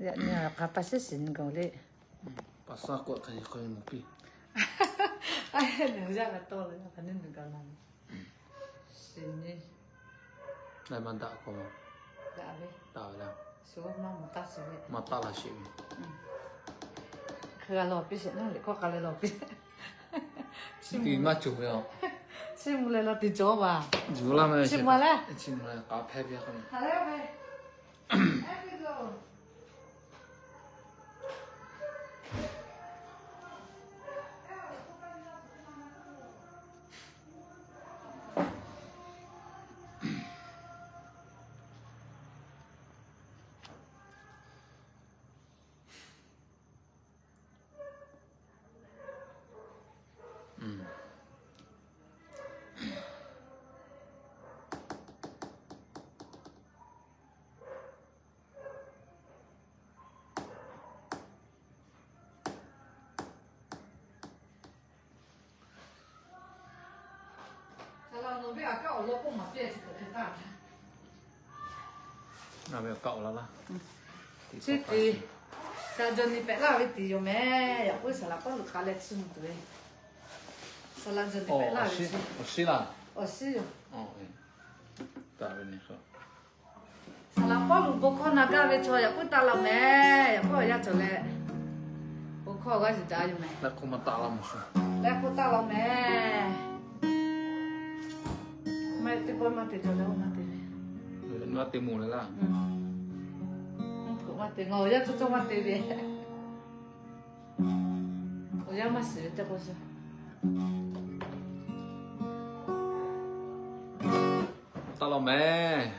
Yaꞈ nyi k'a pa shiˉ shiˍ nyi gaˬ le. Pa shaˉ k'oˆ hk'a nyi hk'aw nyi mawˬ piˇ. Nyi yaˇ g'a tawˇ le, hk'a nyi nyi gaˬ la. Shiˍ nyi. Laiˉ maˇ daꞈ k'o, daꞈ ve, daꞈ ve la. Shu maˇ mawˬ taˇ shiˍ ve, maˇ taˇ la shiˍ ve. Hk'e g'a lawˬ piˇ sheˍ naˉ, liꞈ hkawˇ k'a leh lawˬ piˇ. Chi maˇ cawˬ ve a. Chi mvuh leh la te cawˬ vaˬ. Yuˬ laˇ meh, chi mvuh leh, chi mvuh leh k'a hpehˇ ve a k'o. Chi tiˉ, saˍ laꞈ Jawˇnˍ nyi pehꞈ laˇ ve tiˉ yoˬ meh. Yaꞈ k'oˆ saˍ laꞈ Pawˇluꞈ k'a leh chiˇ mvuh tuˬ ve. Saˍ laꞈ Jawˇnˍ nyi pehꞈ laˇ ve chi, awˬ shiˉ yoˬ. Saˍ laꞈ Pawˇluꞈ bon hkawˇ na gaˇ ve chaw yaꞈ k'oˆ taˇ laˇ meh. Yaꞈ k'oˆ awˬ yanˇ cawˬ leh, bon hkawˇ g'aˇ yuˬ daꞈ yoˬ meh. Leh k'oˆ taˇ laˇ meh. Maˇ teˇ pawˆ maˇ te cawˬ leh, maˇ te ve. Maˇ te mvuh leh laˇ. Maˇ te, ngaˬ awˬ yanˇ cawˇ cawˇ maˇ te ve. Awˬ yanˇ maˇ shiˍ ve teˇ k'oˆ suh. Taˇ law meh.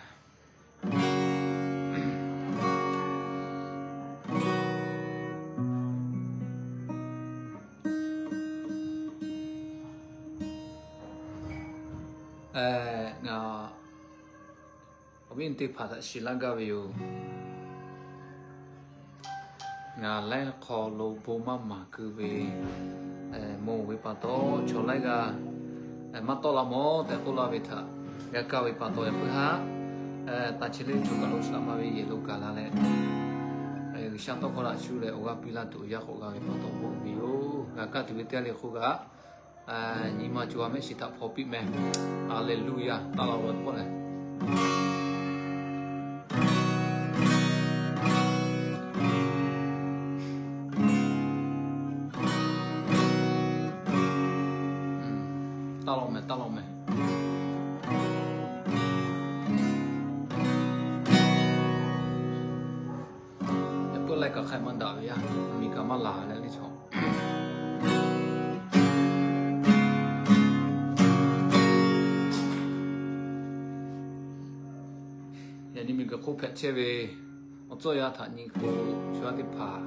Ngaˬ awˬ viˉ teˇ hpaˍ htaꞈ shiˍ laˇ gaˇ ve yoˬ. Ngaˬ laiˉ hk'aw lo bon maˇ maˍ keu ve, mawˬ ve pa taw, chaw laiˉ g'aˇ maˇ tawˆ la mawˬ tehꞈ k'oˆ laˇ ve htaꞈ g'a kaˇ ve pa taw, yaꞈ puiˉ haˉ, taˇ chi lehˬ chaw kaˬ lo shaˍ laꞈ ma ve yehˬ lo gaˬ la leh, G'uiˬsha tawˇ hkawˇ htaꞈ shuˍ leh awˬ g'aˇ piˇ laˇ tuˬ awˬ yanˇ k'awꞈ g'a ve pa taw bon uiˍ ve yoˬ. G'a kaˇ tuˬ ve teˇ g'aˇ le hk'oˆ kaꞈ, nyi ma co ha mehˆ shiˍ htaꞈ hpaw piˇ meh. Haˍleˍluˆyaˇ. Taˇ law law k'oˆ leh, taˇ law meh, taˇ law meh. Yaꞈ puiˉ laiˉ kaꞈ hk'ai maˇ daꞈ ve yaˇ, miˬ kaꞈ maˇ laˬ leh le chaw. Yaꞈ nyi miˬguiˬ hk'oˆ hpehꞈ chehˇ ve awˬ tcuhˉ yaˇ htaꞈ nyi k'o, chaw yaˇ teˇ hpaˍ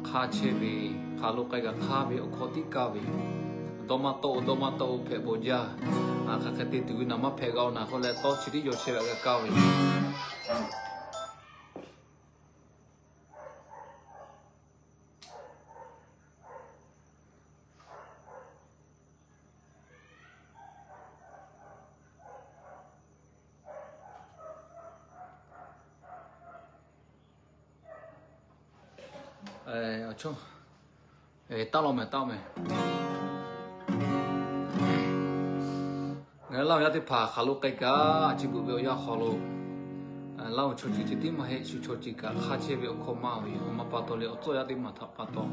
hk'aˇ chehˇ ve, hk'aˬ lo k'ai kaꞈ hk'aˇ ve awˬ hkawˇ tiˉ kaˇ ve, dawˇ maˇ tawˆ-o, dawˇ maˇ tawˆ-o hpehꞈ bawˬ jaˇ. Hk'aˬ hk'e te tuˬ ve naˬ maˇ hpehꞈ g'a-o naˬ k'oˆ leh, tawˇ chi tiˉ yaw chehˇ ve htaꞈ g'a kaˇ ve. Taˇ law meh, taˇ law meh. Ngaˬ hui Laˇ huˍ yaˇ teˇ hpaˍ hk'aˬ lo k'ai kaꞈ, chi beuꞈ ve awˬ yanˇ hk'aw lo, Laˇ huˍ chaw ceuˬ ceh tiˉ maˇ heˆ, shu chaw ceuˬ kaꞈ hk'aˇ chehˇ ve awˬ hkawˇ maˇ ve, awˬ ma pa taw leh awˬ tcuhˉ yaˇ teˇ maˬ htaꞈ pa taw,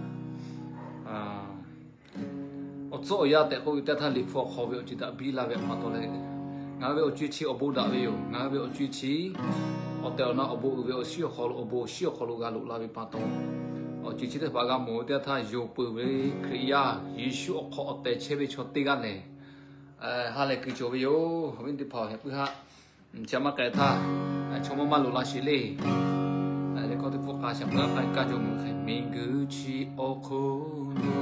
awˬ tcuhˉ awˬ yaˇ tehꞈ k'oˆ ve teˇ htaˇ, Liꞈ hpu awˬ hk'aw ve awˬ ceuˬ htaꞈ biˇ laˇ ve pa taw leh, ngaˬ hui ve awˬ co-e chi awˬ bon daꞈ ve yoˬ. Ngaˬ hui ve awˬ co-e chi awˬ tehˬ awˬ na awˬ bon uiˍ ve awˬ shinˉ awˬ hk'aw lo, awˬ bon awˬ shinˉ awˬ hk'aw lo g'a loꞈ la ve pa taw, awˬ co-e chi teˇ hpaˍ g'a mawˬ ve teˇ htaˇ, yonˍ peuˬ ve Hkriꞈ yaˇ Yeˍsuˆ awˬ hk'aw awˬ tehˬ chehˇ ve chaw teˇ g'aˇ lehˬ, ha lehˬ kuiˬ cawˬ ve yoˬ. Awˬ viˉ teˇ hpaˍ-oˬ, yaꞈ puiˉ haˉ, chi maˇ k'ai htaˇ, chaw maˇ maˇ loꞈ la sheˍ le. Leh k'awꞈ teˇ pawˆ k'a shaˍ peuˬ k'ai kaˇ cawˬ mvuhˬ hk'e, miˬguiˬ chi awˬ hk'aw lo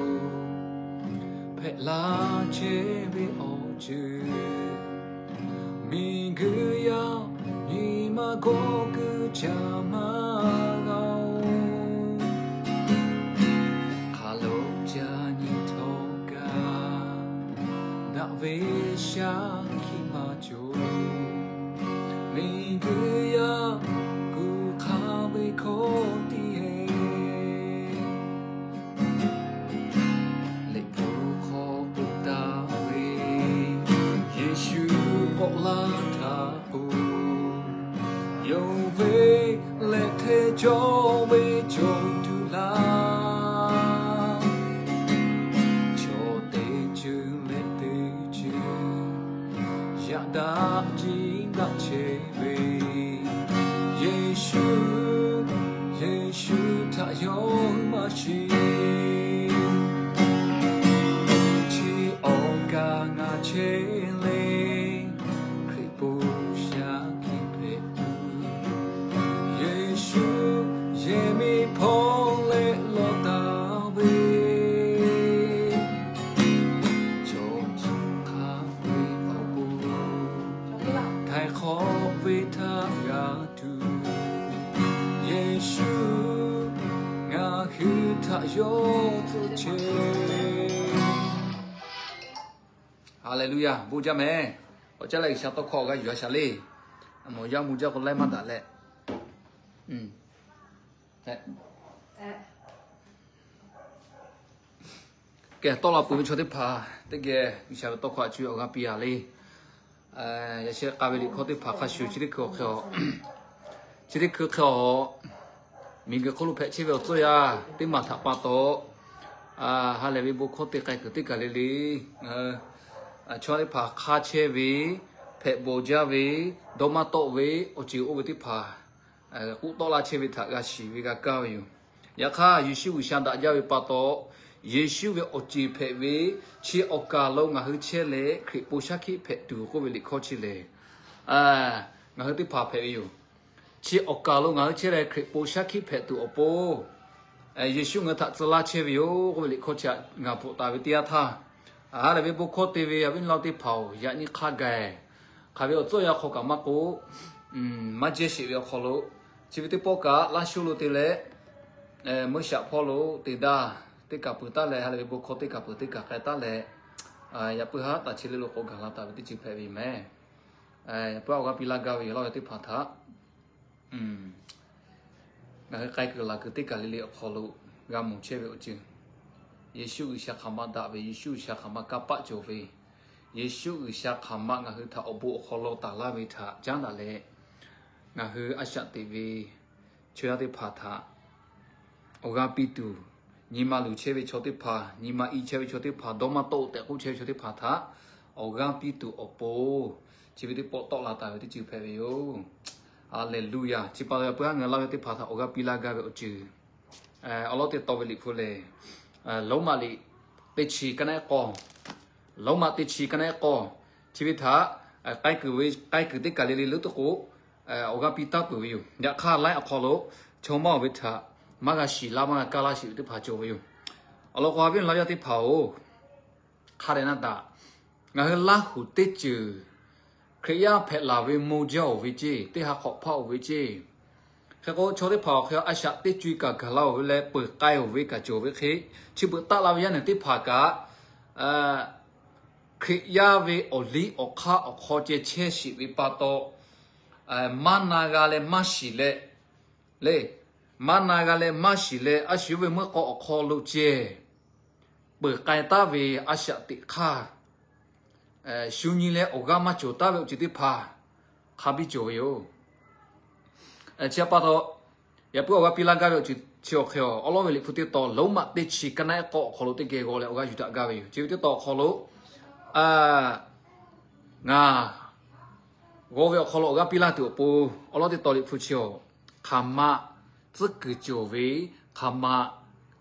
hpehꞈ la chehˇ ve awˬ ceuˬ, miˬguiˬ yaˇ nyi ma g'awˇ kuiˬ caꞈ maˇ g'a-oˬ. Hk'aˬ lo ca nyi htawˇ kaꞈ, daꞈ ve shaˉ hkiˆ maˇ cawˬ. Miˬguiˬ yaˇ kuˬ Daꞈ jiˇ daꞈ chehˇ ve Yeˍsuˆ, Yeˍsuˆ htaꞈ yawˇ maˇ shiˍ. Chi awˬ kaˍ ngaˬ chehˇ le, Hkriꞈ po shaˉ hkiˆ hpehꞈ tuˬ, Yeˍsuˆ yehˬ miˬ hpawˇ leh lawˬ taˍ ve, chaw chi hk'a ve awˬ bon htaiˍ hk'awꞈ ve htaꞈ g'a tuˬ, Yeˍsuˆ ngaˬ hui htaꞈ yawˇ tcuh chehˇ. Haˍleˍluˍyaˍ. Bon jaˇ mehˍ. Awˬ caˉ leh G'uiˬsha tawˇ hkawˇ g'a yuˬ a shaˍ le. Mawˬ yaˇ mvuh jaˇ k'o laiˉ maˇ daꞈ leh, kehˬ tawˆ la peuˬ ve chaw teˇ hpaˍ teˇ geh G'uiˬsha ve tawˇ hkawˇ a cuˇ awˬ g'aˇ piˇ a le. Yaꞈ sheh k'a ve liꞈ hkawˇ teˇ hpaˍ hk'a shuˍ chi teˇ hkui awˬ hk'e a, chi teˇ hkui hk'e a, miˬguiˬ hk'oˆ lo hpehꞈ chehˇ ve awˬ tcuhˇ yaˇ teˇ maˬ htaꞈ pa taw, ha lehˬ ve bon hkawˇ te k'ai kuiˬ teˇ kaˬ le le, chaw teˇ hpaˍ hk'aˇ chehˇ ve, hpehꞈ bawˬ jaˇ ve, dawˇ maˇ tawˆ ve, awˬ ceuˬ oˇ ve teˇ hpaˍ k'oˆ tawˆ laˇ chehˇ ve htaꞈ g'a shiˍ ve g'a kaˇ ve yoˬ. Yaꞈ hk'aˇ, Yeˍsuˆ G'uiˬsha daꞈ jaˇ ve pa taw, Yeˍsuˆ ve awˬ ceˬ hpehꞈ ve, chi awˬ kaˍ lo ngaˬ hui chehˇ leh Hkriꞈ po shaˉ hkiˆ hpehꞈ tuˬ k'oˆ ve liꞈ hkawˇ chi lehˬ, ngaˬ hui teˇ hpaˍ hpehꞈ ve yoˬ. Chi awˬ kaˍ lo ngaˬ hui chehˇ leh Hkriꞈ po shaˉ hkiˆ hpehꞈ tuˬ awˬ pon, Yeˍsuˆ ngaˬ hui htaꞈ tcuh laˇ chehˇ ve yoˬ k'oˆ ve liꞈ hkawˇ chi ngaˬ bvuhꞈ taˍ ve teˇ yanˇ htaˇ, ha lehˬ ve bon hkawˇ te ve a viˉ awˬ nyi teˇ hpaˍ-oˬ, yaꞈ nyi hk'a gaˬ hk'aˬ ve awˬ tcuhˇ yaˇ hk'aw kaꞈ maˇ k'oˆ, maˇ jehˇ sheˍ ve awˬ hk'aw lo, chi ve teˇ pawˆ kaꞈ laˇ shuˉ lo te leh, meuˇ shaꞈ hpawˇ lo te daˇ, teˇ kaˬ peuˬ taˉ leh, ha lehˬ ve bon hkawˇ teˇ kaˬ peuˬ teˇ kaˬ k'ai taˉ leh, yaꞈ puiˉ haˉ taˍ chi le lo k'awꞈ gaˬ la taˍ ve teˇ ceuˬ hpehꞈ ve yoˬ mehˍ. Yaꞈ puiˉ awˬ g'aˇ piˇ laˇ gaˇ ve yoˬ laˇ ve teˇ hpaˍ htaꞈ ngaˬ hui k'ai kuiˬ laˬ kuiˬ teˇ kaˬ le le awˬ hk'aw lo g'a mawˬ chehˇ ve awˬ ceuˬ, Yeˍsuˆ G'uiˬsha hk'aˬ ma daꞈ ve, Yeˍsuˆ G'uiˬsha hk'aˬ ma kanˇ paˆ cawˬ ve, Yeˍsuˆ G'uiˬsha hk'aˬ ma ngaˬ hui htaꞈ awˬ bon awˬ hk'aw lo taˍ laˇ ve htaꞈ caˉ daꞈ leh, ngaˬ hui a shaꞈ teꞈ ve chaw yaˇ teˇ hpaˍ htaꞈ awˬ g'aˇ piˇ tuˬ, nyi ma luˬ chehˇ ve chaw teˇ hpaˍ, nyi ma i chehˇ ve chaw teˇ hpaˍ, dawˇ maˇ tawˆ tehꞈ k'oˆ chehˇ ve chaw teˇ hpaˍ htaꞈ awˬ g'aˇ piˇ tuˬ awˬ pon, chi ve teˇ pawˆ tawˆ la taˍ ve teˇ ceuˬ hpehꞈ ve yoˬ. Haˍleˍluˍyaˍ. Chi pa taw yaꞈ puiˉ haˉ ngaˬ hui laˇ ve teˇ hpaˍ htaꞈ awˬ g'aˇ piˇ laˇ gaˇ ve awˬ ceuˬ, awˬ lawn teˇ taw ve liꞈ hpu lehˬ, Roˉmaꞈ liꞈ teˇ chi ka naˆ ehˉ k'awˇ, Roˉmaꞈ teˇ chi ka naˆ ehˉ k'awˇ, chi ve htaꞈ k'ai kuiˬ ve, k'ai kuiˬ teˇ kaˬ le le leuˉ tuˬ k'o, awˬ g'aˇ piˇ taˉ peuˬ ve yoˬ. Yaꞈ hk'aˇ laiˉ awˬ hk'aw lo chaw maˇ oˬ ve htaꞈ maˇ g'a shiˍ laˇ maˇ g'a kaˇ laˇ sheˍ ve teˇ hpaˍ cawˬ ve yoˬ. Awˬ lawn k'o, a viˉ awˬ nyi teˇ hpaˍ-oˬ, hk'a dehꞈ na daꞈ, ngaˬ hui Laˇhuˍ teˇ ceuˬ, Hkriꞈ yaˇ hpehꞈ laˬ ve mawˇ jaˇ oˬ ve ceˇ, teˇ ha hk'awꞈ hpaˇ oˬ ve ceˇ. Hk'e k'o, chaw teˇ hpaˍ awˬ hk'e a shaꞈ teˇ co-e kaꞈ gaˬ la oˬ ve leh peuˬ k'ai oˬ ve kaꞈ cawˬ ve hk'e, chi beuꞈ taˆ la ve yaˇ neˬ teˇ hpaˍ kaꞈ, Hkriꞈ yaˇ ve awˬ liˇ awˬ hk'aˇ awˬ hk'aw ceh chehˇ sheˍ ve pa taw, maˇ na g'a leh maˇ shiˍ leh, le, maˇ na g'a leh maˇ shiˍ leh, a shu ve meuˇ k'aw awˬ hk'aw lo ceh peuˬ k'ai taˉ ve a shaꞈ teꞈ hk'aˇ, shu nyi leh awˬ g'aˇ maˇ cawˬ taˉ ve awˬ ceuˬ teˇ hpaˍ hk'a biˇ cawˬ ve yoˬ. Chi pa taw, yaꞈ puiˉ awˬ g'aˇ piˇ laˇ gaˇ ve awˬ ceuˬ chi awˬ hk'e a, awˬ lawn ve liꞈ hpu teˇ taw Roˉmaꞈ teˇ chi ka naˆ ehˉ k'awˇ awˬ hk'aw lo teˇ geh g'aw leh awˬ g'aˇ yuˬ daꞈ gaˇ ve yoˬ. Chi ve teˇ taw awˬ hk'aw lo ngaˬ g'aw ve awˬ hk'aw lo awˬ g'aˇ piˇ laˇ tuˬ awˬ pon, awˬ lawn teˇ taw liꞈ hpu chi a, hk'aˬ ma tcuhˉ kuiˬ cawˬ ve, hk'aˬ ma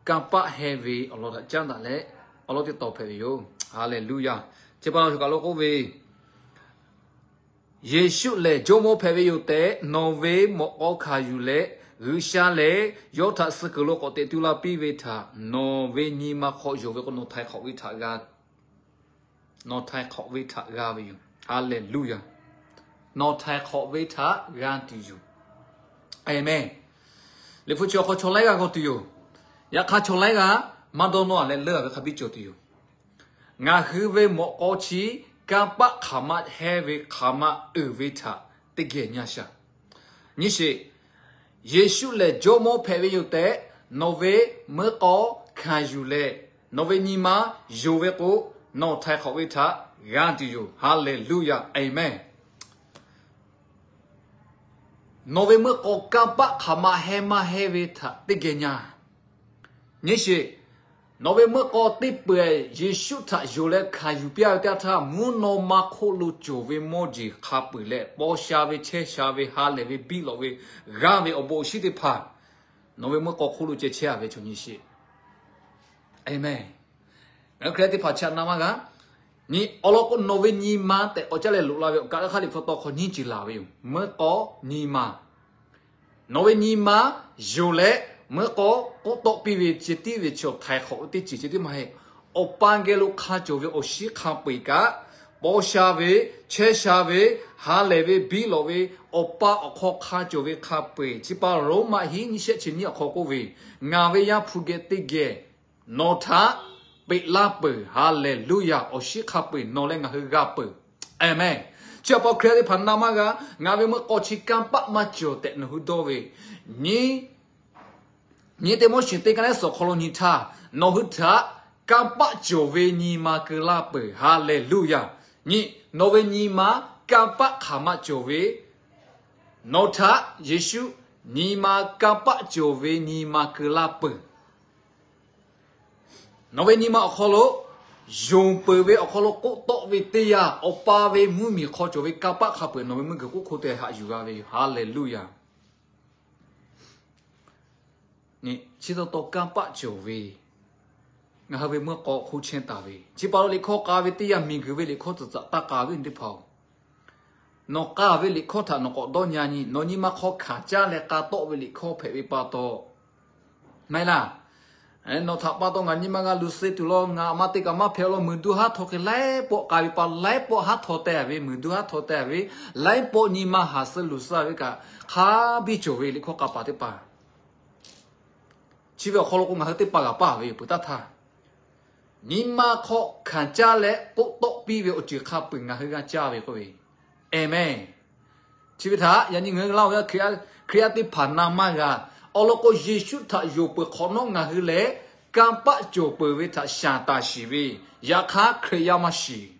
kanˇ paˆ heh ve awˬ lawn htaꞈ caˉ daꞈ leh, awˬ lawn teˇ taw hpehꞈ ve yoˬ. Haˍleˍluˍyaˍ. Chi pa taw shu kaˬ lo k'oˆ ve, Yeˍsuˆ lehˬ Jawˇmawˇ hpehꞈ ve yoˬ tehꞈ nawˬ ve mawꞈ k'aw hkanˍ yuˬ leh, G'uiˬsha lehˬ yawˇ htaꞈ suh kuiˬ lo k'awꞈ teꞈ tu la piˇ ve htaꞈ nawˬ ve nyi ma hk'aw yonˍ ve k'o, nawˬ htaiˍ hk'awꞈ ve htaꞈ g'a nawˬ htaiˍ hk'awꞈ ve htaꞈ g'a ve yoˬ. Haˍleˍluˍyaˍ. Nawˬ htaiˍ hk'awꞈ ve htaꞈ g'a tuˬ yoˬ. Aˍmenˍ. Liꞈ hpu chi awˬ hk'aw chaw laiˉ g'aˇ g'aw tuˬ yoˬ. Yaꞈ hk'aˇ chaw laiˉ g'aˇ maˇ dawˇ nawˇ-a leh leuˉ-a ve hk'a biˇ cawˬ tuˬ yoˬ. Ngaˬ hui ve mawꞈ k'aw chi kanˇ paˆ hk'aˬ ma heh ve hk'aˬ ma uiˍ ve htaꞈ teˇ geh nyi-a shaˍ. Nyi sheˍ. Yeˍsuˆ lehˬ Jawˇmawˇ hpehꞈ ve yoˬ tehꞈ nawˬ ve meuˇ k'aw hkanˍ yuˬ leh, nawˬ ve nyi ma yonˍ ve k'o, nawˬ htaiˍ hk'awꞈ ve htaꞈ g'a tuˬ yoˬ. Haˍleˍluˍyaˍ. Aˍmenˍ. Nawˬ ve meuˇ k'aw kanˇ paˆ hk'aˬ ma heh maˇ heh ve htaꞈ teˇ geh nyi-a. Nyi sheˍ. Nawˬ ve meuˇ k'aw teˇ peuˬ Yeˍsuˆ htaꞈ yonˍ leh hkanˍ yuˬ piˇ ve teˇ yanˇ htaˇ, mvuhˇ naw ma hk'oˆ lo cawˬ ve mawˇ jeˬ hk'a peu-eˬ leh, paw sha ve, chehˇ sha ve, ha lehˬ ve, biˇ lawꞈ ve, g'aˇ ve awˬ bon awˬ shinˉ teˇ hpaˍ nawˬ ve meuˇ k'aw hk'oˆ lo ceh chehˇ a ve chaw nyi sheˍ. Aˍmenˍ. Ngaˬ hui Hkriꞈ yaˇ teˇ hpaˍ chi htaꞈ na maˇ g'a. Nyi awˬ lawn k'o, nawˬ ve nyi ma tehꞈ k'awꞈ caˇ leh loꞈ la ve awˬ kaꞈ, Gaˇ hk'aˇ liꞈ hpu taw hk'aw nyiˇ ceuˬ laˬ ve yoˬ. Meuˇ k'aw, nyi ma. Nawˬ ve nyi ma yonˍ leh meuˇ k'aw k'oˆ tawˆ piˇ ve ceh tiˉ ve chaw htaiˍ hk'awꞈ ve teˇ ceuˬ ceh tiˉ maˇ heˆ. Awˬ pa geh lo hk'a cawˬ ve awˬ shinˉ hk'a peu-eˬ kaꞈ, paw sha ve, chehˇ sha ve, ha lehˬ ve, biˇ lawꞈ ve, Awˬ pa awˬ hk'aw hk'a cawˬ ve hk'a peu-eˬ, chi pa Roˉmaꞈ hiˉ nyiˇ shehˆ chi nyiˇ awˬ hk'aw k'oˆ ve, Ngaˬ ve Yaˇ hpu geh teˇ geh nawˬ htaꞈ peꞈ laˇ peuˬ. Haˍleˍluˆyaˍ. Awˬ shinˉ hk'a peu-eˬ nawˬ leh ngaˬ hui g'a peuˬ. Aˍmenˍ. Chi awˬ pa Hkriꞈ yaˇ teˇ hpaˍ na maˇ g'a. Ngaˬ ve meuˇ k'aw chi kanˇ paˆ maˇ cawˬ tehꞈ nawˬ hui dawˇ ve, nyi nyi teˇ Moˉseˍ teˇ ka neˉ suhˍ awˬ hk'aw lo nyi htaˇ, nawˬ hui htaꞈ kanˇ paˆ cawˬ ve nyi ma keu laˇ peuˬ. Haˍleˍluˆyaˍ. Nyi, nawˬ ve nyi ma kanˇ paˆ hk'aˬ ma cawˬ ve, nawˬ htaꞈ Yeˍsuˆ nyi ma kanˇ paˆ cawˬ ve nyi ma keu laˇ peuˬ. Nawˬ ve nyi ma awˬ hk'aw lo yonˍ peuˬ ve awˬ hk'aw lo k'oˆ tawˆ ve teˇ yanˇ, Awˬ pa ve mvuhˇmiˬ hk'aw cawˬ ve kanˇ paˆ hk'a peu-eˬ nawˬ ve meuˇ g'uiˬ k'oˆ hk'oˆ te haꞈ yuˬ g'a ve yoˬ. Haˍleˍluˆyaˍ. Chi taw taw kanˇ paˆ cawˬ ve, ngaˬ hui ve meuˇ k'aw hk'oˆ chehˇ taˍ ve, chi pa taw liꞈ hkawˇ k'a ve teˇ yanˇ, miˬ guiˬ ve liꞈ hkawˇ tcuhˍ tcuhˍ taˇ k'a ve teˇ hpaˍ-oˬ, nawˬ k'a ve liꞈ hkawˇ htaꞈ nawˬ k'awꞈ dawˇ nyi nyi. Nawˬ nyi ma hk'aw hkanˍ caˇ leh k'a tawˆ ve liꞈ hkawˇ hpehꞈ ve pa taw, maˇ heˆ laˇ. Nawˬ htaꞈ pa taw ngaˬ nyi ma g'a luˬ suh tuˬ law, ngaˬ aˬ ma te kaꞈ maˇ hpehꞈ law, meuˬ duˇ haˉ htaw hk'e laiˉ pawˆ k'a ve pa, laiˉ pawˆ haˉ htaw teh ve, meuˬ duˇ haˉ htaw teh ve, laiˉ pawˆ nyi ma haˍ suh luˬ suh ve kaꞈ hk'a biˇ cawˬ ve liꞈ hkawˇ k'a paˍ teˇ hpaˍ. Chi ve awˬ hk'aw lo k'o, ngaˬ hui teˇ hpaˍ g'a paˇ ve yoˬ peuˬ taˇ htaˇ. Nyi ma hk'aw hkanˍ caˇ leh k'oˆ tawˆ piˇ ve awˬ ceuˬ hk'a peu-eˬ ngaˬ hui g'a caˇ ve k'oˆ ve, Aˍmenˍ. Chi ve htaꞈ yaꞈ nyi ngaˬ hui Laˇ huˍ yaˇ Hkriꞈ yaˇ teˇ hpaˍ na maˇ g'a. Awˬ lawn k'o, Yeˍsuˆ htaꞈ yonˍ peuˬ hk'awꞈ nawˉ ngaˬ hui lehˬ kanˇ paˆ cawˬ peuˬ ve htaꞈ shaˍ taˍ shiˍ ve, yaꞈ hk'aˇ Hkriꞈ yaˇ maˇ shiˍ.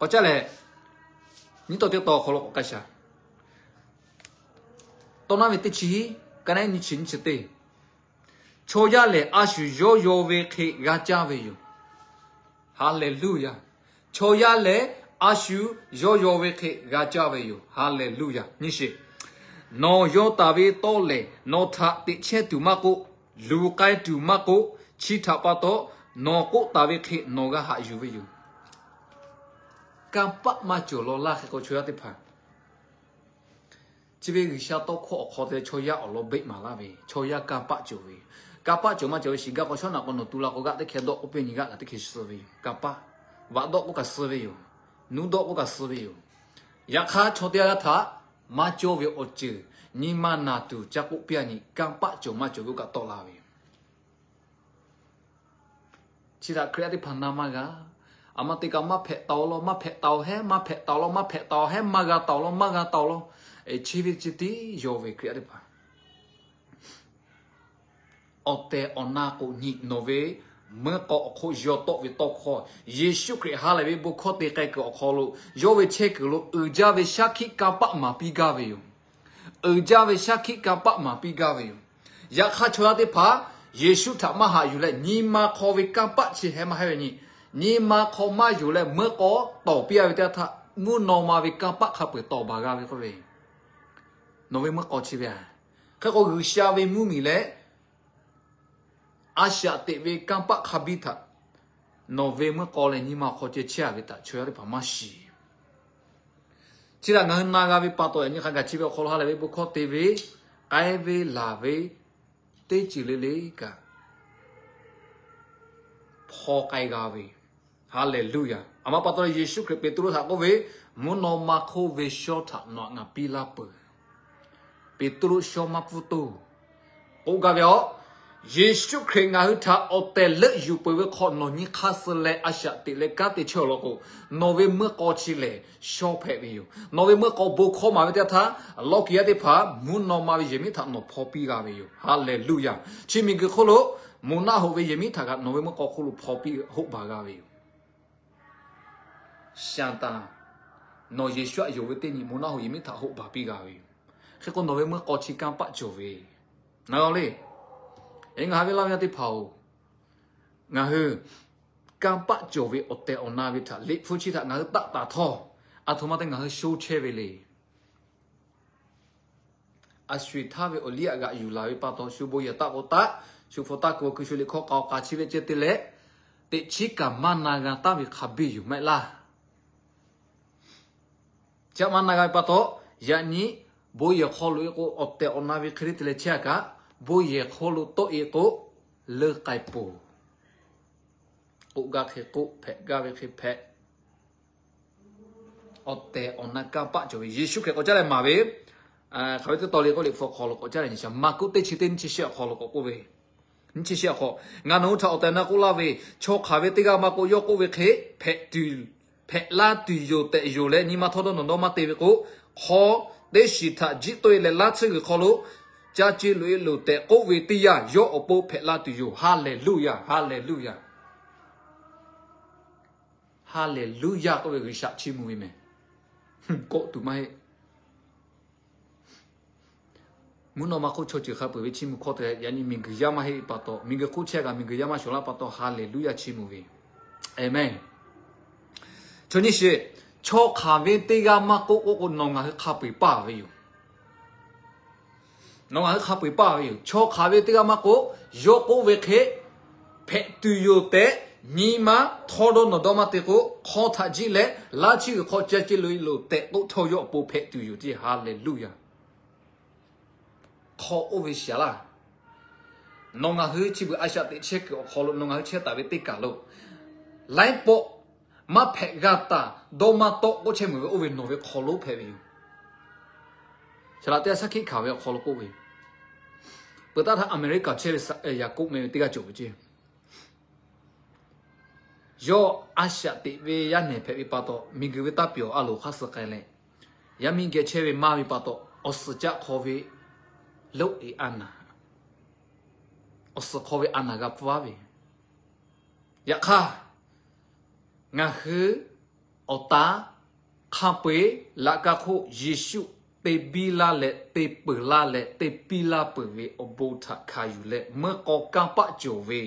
K'awꞈ caˇ leh, nyiˇ taw teˇ taw awˬ hk'aw lo k'awꞈ k'ai shaˍ. Tawˇ naˉ ve teˇ chi hiˉ, ka naˉ nyi chi nyiˇ chi teˇ, chaw yaˇ lehˬ a shu yawˇ yaw ve hk'e g'a caˇ ve yoˬ. Haˍleˍluˆyaˍ. Chaw yaˇ lehˬ a shu yawˇ yaw ve hk'e g'a caˇ ve yoˬ. Haˍleˍluˆyaˍ. Nyiˇ shiˍ. Nawˬ yaw taˍ ve tawˇ lehˬ nawˬ htaꞈ teꞈ chehˇ tuˬ maˇ k'oˆ, luˬ k'ai tuˬ maˇ k'oˆ, chi htaꞈ pa taw nawˬ k'oˆ taˍ ve hk'e nawˬ g'a haꞈ yuˬ ve yoˬ. Kanˇ paˆ maˇ cawˬ law laˇ hk'e k'o, chaw yaˇ teˇ hpaˍ, chi ve G'uiˬsha tawˇ hkawˇ awˬ hk'aw te leh chaw yaˇ awˬ lawn beˆ maˍ laˇ ve, chaw yaˇ kanˇ paˆ cawˬ ve, kanˇ paˆ cawˬ maˇ cawˬ ve shiˍ gaˇ k'o, shawˉ naꞈ k'o nawˬ tu la k'o g'aˆ teˇ hkeh dawˆ k'oˆ piˇ nyi g'aˆ kaꞈ teˇ hkeh suh ve yoˬ. Kanˇ paˆ, vaꞈ dawˆ k'oˆ kaꞈ suh ve yoˬ. Nuˇ dawˆ k'oˆ kaꞈ suh ve yoˬ. Yaꞈ hk'aˇ chaw teˇ g'aˇ htaꞈ maˇ cawˇ ve awˬ ceuˬ nyi ma naˬ tuˬ ca k'oˆ piˇ a nyi, kanˇ paˆ cawˬ maˇ cawˬ ve oˇ kaꞈ tawˆ la ve yoˬ. Chi htaꞈ Hkriꞈ yaˇ teˇ hpaˍ na maˇ g'a. Aˬ ma te kaꞈ maˇ hpehꞈ taˍ-oˬ law, maˇ hpehꞈ taˍ-oˬ hehˉ, maˇ hpehꞈ taˍ-oˬ law, maˇ hpehꞈ taˍ-oˬ hehˉ, maˇ g'a taˍ-oˬ law, maˇ g'a taˍ-oˬ law. Chi ve chi tiˉ yaw ve Hkriꞈ yaˇ teˇ hpaˍ awˬ tehˬ awˬ na k'o nyi, nawˬ ve meuˇ k'aw awˬ hk'oˆ yaw tawˆ ve tawˇ hkawˇ, Yeˍsuˆ Hkriꞈ ha lehˬ ve bon hkawˇ te k'ai kuiˬ awˬ hk'aw lo, yawˇ ve chehˇ kuiˬ lo uiˍ jaˇ ve shaˉ hkiˆ kanˇ paˆ maˍ piˇ gaˇ ve yoˬ. Uiˍ jaˇ ve shaˉ hkiˆ kanˇ paˆ maˍ piˇ gaˇ ve yoˬ. Yaꞈ hk'aˇ chaw yaˇ teˇ hpaˍ Yeˍsuˆ htaꞈ maˇ haꞈ yuˬ leh, nyi ma hk'aw ve kanˇ paˆ chi heh maˇ hehˉ ve nyi, nyi ma hk'aw maˇ yonˍ leh meuˇ k'aw tawˍ piˇ a ve teˇ yanˇ htaˇ, mvuhˇ naw ma ve kanˇ paˆ hk'a peu-eˬ tawˍ baˬ g'a ve k'oˆ ve, nawˬ ve meuˇ k'aw chi ve a. Hk'e k'o, G'uiˬsha ve mvuhˇmiˬ leh a shaꞈ teꞈ ve kanˇ paˆ hk'a biˇ htaꞈ nawˬ ve meuˇ k'aw leh nyi ma awˬ hk'aw ceh chehˇ a ve htaꞈ chaw yaˇ teˇ hpaˍ maˇ shiˍ. Chi htaꞈ ngaˬ hui na g'a ve pa taw, yaꞈ nyi hk'a gaˬ chi ve awˬ hk'aw lo ha lehˬ ve bon hkawˇ te ve, k'ai ve laˬ ve teˇ ceuˬ le le kaꞈ hpaw k'ai g'a ve. Haˍleˍluˆyaˍ. Aˬ ma pa taw leh Yeˍsuˆ Hkriꞈ Peˍtruˆ htaꞈ k'oˆ ve, Mvuhˇ naw ma hk'oˆ ve shaw htaꞈ nawˬ htaꞈ ngaˬ piˇ laˇ peuˬ. Peˍtruˆ shaw maˇ pfuhˇ toˇ k'oˆ gaˇ ve yoˬ. Yeˍsuˆ Hkriꞈ ngaˬ hui htaꞈ awˬ tehˬ leuˆ yuˬ peuˬ ve hk'aw nawˬ nyi hk'aˇ suh leh a shaꞈ teꞈ leh kanˉ te chehˇ awˬ lawn k'o, nawˬ ve meuˇ k'aw chi lehˬ shaw hpehꞈ ve yoˬ. Nawˬ ve meuˇ k'aw bon hkawˇ maˍ ve teˇ yanˇ htaˇ, lawˇ kiˬ yaˇ teˇ hpaˍ mvuhˇ naw ma ve yehˬ miˉ htaꞈ nawˬ hpaw piˇ g'a ve yoˬ. Haˍleˍluˆyaˍ. Chi miˬguiˬ hk'oˆ lo mvuhˇ naˆ hoꞈ ve yehˬ miˉ htaꞈ kaꞈ nawˬ ve meuˇ k'aw hk'oˆ lo hpaw piˇ hoˆ baˬ g'a ve yoˬ. Saˍtanˍ, nawˬ Yeˍsuˆ htaꞈ yonˍ ve teˇ nyi mvuhˇ naw hoꞈ yehˬ miˉ htaꞈ hoˆ baˬ piˇ g'a ve yoˬ. Hk'e k'o nawˬ ve meuˇ k'aw chi kanˇ paˆ cawˬ ve, ngaˬ hui le, ngaˬ hui ve laˇ ve yaˇ teˇ hpaˍ-oˬ, ngaˬ hui kanˇ paˆ cawˬ ve awˬ tehˬ awˬ na ve htaꞈ Liꞈ hpu chi htaꞈ ngaˬ hui taˆ taˍ htawˇ, aˬ htoꞈ ma te ngaˬ hui sho chehˇ ve le. A sho-eˬ htaˇ ve awˬ liˇ aꞈ g'aꞈ yuˬ laˬ ve pa taw, shu bon yehˬ taˆ k'o taˆ, shu hpu taˆ k'o ku, shu liꞈ hkawˇ k'a k'a chi ve ceh te leh, teꞈ chiˉ kaꞈ maˇ na g'a taˍ ve hk'a biˇ yoˬ maˇ heˆ laˇ. Chi htaꞈ maˇ na g'a ve pa taw, yaꞈ nyi bon yehˬ hk'aw lo-e k'o awˬ tehˬ awˬ na ve hk'e le te leh chehˇ-a kaꞈ, bon yehˬ hk'aw lo tawˆ-e k'o, leuˇ k'ai poˬ. K'oˆ gaˇ hk'e k'oˆ, hpehꞈ gaˇ ve hk'e hpehꞈ. Awˬ tehˬ awˬ na kanˇ paˆ cawˬ ve Yeˍsuˆ Hkriꞈ k'awꞈ caˉ leh maˍ ve, hk'aˬ ve teˇ taw le k'oˆ, Liꞈ hpu awˬ hk'aw lo k'awꞈ caˉ leh nyi shaˍ, Maˍkuˆ teˇ chi teˇ nyiˇ chi shehˆ awˬ hk'aw lo k'awꞈ k'oˆ ve, nyiˇ chi shehˆ awˬ hk'aw, Ngaˬ nawˬ hui htaꞈ awˬ tehˬ awˬ na k'oˆ laˇ ve, chaw hk'aˬ ve teˇ g'aˇ maˇ k'oˆ, yawˇ k'oˆ ve hk'e hpehꞈ tuˬ, hpehꞈ laˇ tuˬ yoˬ tehꞈ yonˍ leh nyi ma htawˇ dawˇ nawˬ dawˇ maˇ te ve k'o, hk'aw teˇ shiˍ htaꞈ jiˆ toˆ-e leh laˇ tsuhˇ g'uiˬ hk'aw lo ca ce loꞈ-e loˬ tehꞈ k'oˆ ve teˇ yanˇ, yawˇ awˬ pon hpehꞈ laˇ tuˬ yoˬ. Haˍleˍluˇyaˇ, haˍleˍluˇyaˇ. Haˍleˍluˇyaˇ k'oˆ ve G'uiˬsha chiˇ mvuh ve mehˬ. Kawˆ tuˬ maˇ heˆ. Mvuhˇ naw ma hk'oˆ chaw ceuˬ hk'a peu-eˬ ve chiˇ mvuh hkawˇ te leh, yaꞈ nyi miˬguiˬ yaˇ maˇ heˆ pa taw, miˬguiˬ hk'oˆ chehˇ kaꞈ miˬguiˬ yaˇ maˇ shawˍ laˇ pa taw, haˍleˍluˇyaˇ chiˇ mvuh ve. Aˍmenˍ. Chaw nyiˇ shiˍ, chaw hk'aˬ ve teˇ g'aˇ maˇ k'oˆ k'oˆ k'o, nawˬ ngaˬ hui hk'a peu-eˬ paˇ ve yoˬ. Nawˬ ngaˬ hui hk'a peu-eˬ paˇ ve yoˬ. Chaw hk'aˬ ve teˇ g'aˇ maˇ k'oˆ, yawˇ k'oˆ ve hk'e hpehꞈ tuˬ yoˬ tehꞈ, nyi ma htawˇ dawˇ nawˬ dawˇ maˇ te k'o, hk'aw htaꞈ jiˆ leh laˇ chiˇ g'uiˬ hk'aw ca ce loꞈ-e loˬ tehꞈ k'oˆ htawˇ, yawˇ awˬ pon hpehꞈ tuˬ yoˬ ce. Haˍleˍluˇyaˇ. Hk'aw oˇ ve shaˍ laˇ. Nawˬ ngaˬ hui chi beuꞈ a shaꞈ teꞈ chehˇ kuiˬ awˬ hk'aw lo, nawˬ ngaˬ hui chehˇ taˍ ve teˇ kaˬ lo, laiˉ pawˆ maˇ hpehꞈ g'a taˍ, dawˇ maˇ tawˆ k'oˆ chehˇ meuˬ ve, oˇ ve nawˬ ve hk'aw lo hpehꞈ ve yoˬ. Shaˍ laꞈ teˇ g'aˇ shaˉ hkiˆ hkanˍ ve awˬ hk'aw lo k'oˆ ve, peuˬ taˇ htaˇ Aˍmeˍriˆkaˍ chehˇ ve Yaˍkoˆ meh ve teˇ g'aˇ cawˬ ve ce. Yawˇ a shaꞈ teꞈ ve yaˇ nehˬ hpehꞈ ve pa taw, miˬguiˬ ve taˇ pyawˬ a loˍ hk'aˇ suh k'ai leh, yaˇ miˇ geh chehˇ ve maˇ ve pa taw, awˬ suhˍ caˆ hk'aw ve loˆ-e a naˍ, awˬ suhˍ hk'aw ve a naˍ g'a pfuhˇ-a ve. Yaꞈ hk'aˇ, ngaˬ hui awˬ taˍ hk'a peu-eˬ laꞈ ka hk'oˆ Yeˍsuˆ te biˇ laˇ leh te peuˬ laˇ leh te piˇ laˇ peuˬ ve awˬ bon htaꞈ hkanˍ yuˬ leh, meuˇ k'aw kanˇ paˆ cawˬ ve,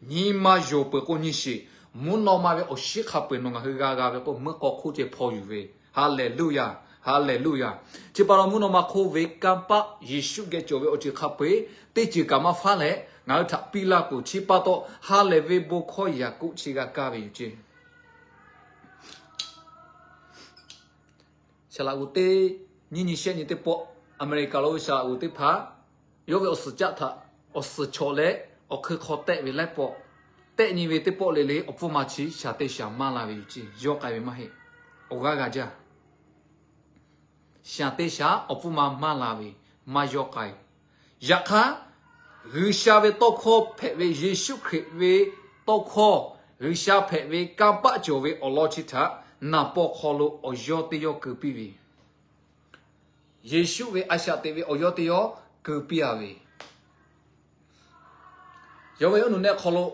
nyi ma yonˍ peuˬ k'o nyi sheˍ, mvuhˇ naw ma ve awˬ shinˉ hk'a peu-eˬ nawˬ ngaˬ hui g'a g'a ve k'o, meuˇ k'aw hk'oˆ ceh hpaw yuˬ ve. Haˍleˍluˇyaˇ, haˍleˍluˇyaˇ. Chi pa taw mvuhˇ naw ma hk'oˆ ve kanˇ paˆ Yeˍsuˆ geh cawˬ ve awˬ ceuˬ hk'a peu-eˬ teˇ ceuˬ kaꞈ maˇ faˉ leh ngaˬ hui htaꞈ piˇ laˇ peuˬ. Chi pa taw ha lehˬ ve bon hkawˇ Yaˍkoˆ chi g'a kaˇ ve yoˬ ce. Saˍ laꞈ g'uˬ teˇ nyiˇ nyi shehˆ nyi teˇ pawˆ, Aˍmeˍriˆkaˍ lo ve saˍ laꞈ g'uˬ teˇ hpaˍ, yawˇ ve awˬ suhˍ caˆ htaꞈ awˬ suhˍ chawꞈ leh awˬ hk'eun hk'aw tehˆ ve laiˉ pawˆ, tehˆ nyi ve teˇ pawˆ le le awˬ pfuhˇ ma chi shaˍ te shaˍ maˇ la ve yoˬ ce. Yawˇ k'ai ve maˇ heˆ. Awˬ g'aˇ g'a jaˇ. Shaˍ te shaˍ awˬ pfuhˇ ma maˇ la ve, maˇ yawˇ k'ai. Yaꞈ hk'aˇ, G'uiˬsha ve tawˇ hkawˇ hpehꞈ ve, Yeˍsuˆ Hkriꞈ ve tawˇ hkawˇ, G'uiˬsha hpehꞈ ve kanˇ paˆ cawˬ ve awˬ lawn chi htaꞈ naˍ paw hk'aw lo awˬ yawˇ teˇ yawˇ keu piˇ ve, Yeˍsuˆ ve a shaꞈ teꞈ ve awˬ yawˇ teˇ yawˇ keu piˇ-a ve, yawˇ ve oˇ nuˬ nehˆ hk'aw lo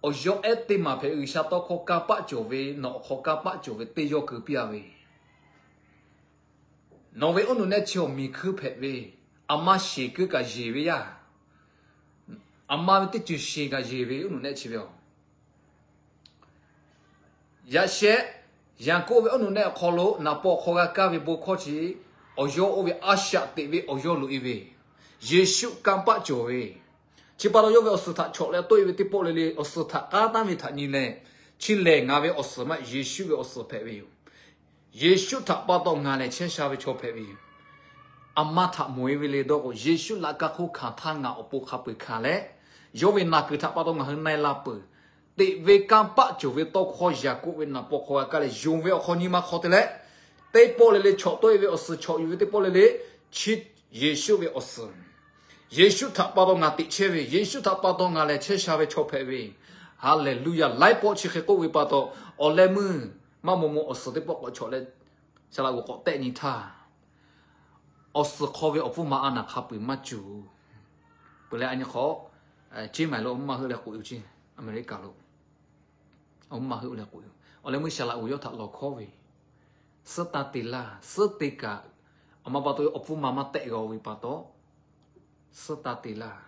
awˬ yawˇ ehˉ teˇ maˬ hpehꞈ, G'uiˬsha tawˇ hkawˇ kanˇ paˆ cawˬ ve, nawˬ awˬ hk'aw kanˇ paˆ cawˬ ve teˇ yawˇ keu piˇ-a ve, nawˬ ve oˇ nuˬ nehˆ chi awˬ miˬ hkuiˇ hpehꞈ ve, aˬ ma sheˍ kuiˇ kaꞈ yeˬ ve yaˇ, aˬ ma ve teˇ ceuˬ sheˍ kaꞈ yeˬ ve oˇ nuˬ nehˆ chi ve a. Yaꞈ sheh, Yaˍkoˆ ve oˇ nuˬ nehˆ awˬ hk'aw lo naˍ paw hk'aw g'a kaˇ ve bon hkawˇ chi, awˬ yawˇ oˇ ve a shaꞈ teꞈ ve awˬ yawˇ loꞈ-e ve, Yeˍsuˆ kanˇ paˆ cawˬ ve, chi pa taw yawˇ ve awˬ suhˍ htaꞈ chawꞈ leh tawˆ-e ve teˇ pawˆ le le, awˬ suhˍ htaꞈ k'aˉ taˍ ve htaꞈ nyi leh, chi lehˬ ngaˬ ve awˬ suhˍ maˇ heˆ, Yeˍsuˆ ve awˬ suhˍ hpehꞈ ve yoˬ. Yeˍsuˆ htaꞈ pa taw ngaˬ lehˬ chehˇ sha ve chaw hpehꞈ ve yoˬ. Aˬ ma htaꞈ mawˬ-e ve le dawˇ k'o, Yeˍsuˆ laꞈ ka hk'oˆ hkanˍ htaˇ ngaˬ awˬ pon hk'a peu-eˬ hkanˍ leh, yawˇ ve naˬ kuiˬ htaꞈ pa taw ngaˬ hui na-e la peuˬ. Teꞈ ve kanˇ paˆ cawˬ ve tawˇ hkawˇ Yaˍkoˆ ve naˍ paw hk'aw g'a kaˇ leh, yonˍ ve awˬ hk'aw nyi ma hk'aw te leh, teˇ pawˆ le le chawꞈ tawˆ-e ve awˬ suhˍ, chawꞈ yuˬ ve teˇ pawˆ le le, chi Yeˍsuˆ ve awˬ suhˍ. Yeˍsuˆ htaꞈ pa taw ngaˬ teꞈ chehˇ ve, Yeˍsuˆ htaꞈ pa taw ngaˬ lehˬ chehˇ sha ve chaw hpehꞈ ve. Haˍleˍluˇyaˇ. Laiˉ pawˆ chi hk'e k'oˆ ve pa taw, awˬ leh meuˇ maˇ maw maw awˬ suhˍ teˇ pawˆ k'awꞈ chawꞈ leh, saˍ laꞈ g'uˬ k'awꞈ tehˆ nyi htaˇ, awˬ suhˍ hk'aw ve awˬ pfuhˇ ma a naˍ hk'a peu-eˬ maˇ cawˬ. Peuˬ leh a nyi hk'aw, Chiang Mai lo awˬ mvuhˇ maˇ heuˆ leh k'oꞈ yoˬ ce, Aˍmeˍriˆkaˍ lo awˬ mvuhˇ maˇ heuˆ leh k'oꞈ yoˬ. Awˬ leh meuˇ Saˍ laꞈ g'uˬ yawˇ htaꞈ lawˬ hkawˉ ve, suhˉ taˇ te laˇ, suhˉ te kaꞈ, awˬ ma pa taw awˬ pfuhˇ ma maˇ tehꞈ g'a-o ve pa taw, suhˉ taˇ te laˇ.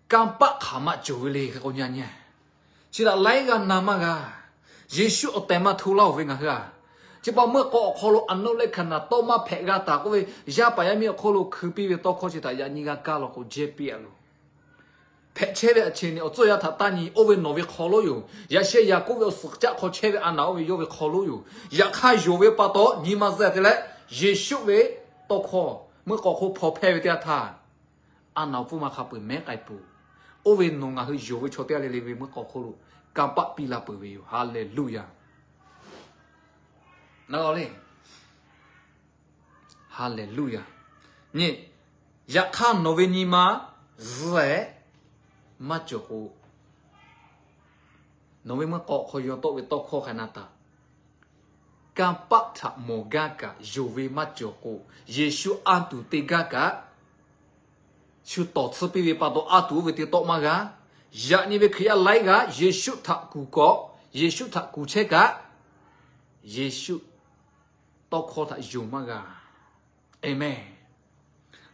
Kanˇ paˆ hk'aˬ ma cawˬ ve le hk'e k'o nyi nyi. Chi htaꞈ laiˉ g'aˇ na maˇ g'a. Yeˍsuˆ awˬ tehˬ ma hto laˇ-oˬ ve ngaˬ hui-a. Chi pa meuˇ k'aw awˬ hk'aw lo a naˆ leh hkanˍ naˍ tawˇ maˇ hpehꞈ g'a taˍ k'oˆ ve, yaˇ paˍ yaˇ miˇ awˬ hk'oˆ lo hkui piˇ ve tawˇ hkawˇ chi htaꞈ yaꞈ nyi g'a kaˇ law k'o jehˇ piˇ-a loˬ. Hpehꞈ chehˇ ve a cheˬ ni awˬ tcuhˇ yaˇ htaꞈ taˇ nyi, oˇ ve nawˬ ve hk'aw lonˉ yoˬ. Yaꞈ sheh Yaˍkoˆ ve awˬ suhˍ caˆ hk'aw chehˇ ve a naˍ oˇ ve yawˇ ve hk'aw lonˉ yoˬ. Yaꞈ hk'aˇ yonˍ ve pa taw nyi ma zuhꞈ te leh, Yeˍsuˆ ve tawˇ hkawˇ meuˇ k'aw hk'oˆ hpaw hpehˇ ve teˇ yanˇ htaˇ, a naˍ awˬ pfuhˇ ma hk'a peu-eˬ mehˉ k'ai peuˬ. Oˇ ve nawˬ ngaˬ hui yonˍ ve chaw teˇ g'aˇ le le ve meuˇ k'aw hk'oˆ lo kanˇ paˆ piˇ la peuˬ ve yoˬ. Haˍleˍluˆyaˬ. Naˬ le. Haˍleˍluˆyaˬ. Nyi, yaꞈ hk'aˇ nawˬ ve nyi ma zuhꞈ maˇ cawˬ k'o, nawˬ ve meuˇ k'aw hk'aw yaw tawˆ ve tawˇ hkawˇ hk'a na taˍ. Kanˇ paˆ htaꞈ mawˬ gaˇ kaꞈ yonˍ ve maˇ cawˬ k'o, Yeˍsuˆ anˇ tuˬ te gaˇ kaꞈ, shu tawˍ tsuhˇ piˇ ve pa taw anˇ tuˬ oˇ ve te tawˆ maˇ g'a. Yaꞈ nyi ve Hkriꞈ yaˇ laiˉ g'aˇ Yeˍsuˆ htaꞈ kuˬ kawꞈ, Yeˍsuˆ htaꞈ kuˬ chehˇ kaꞈ, Yeˍsuˆ tawˇ hkawˇ htaꞈ yonˍ maˇ g'a. Aˍmenˍ.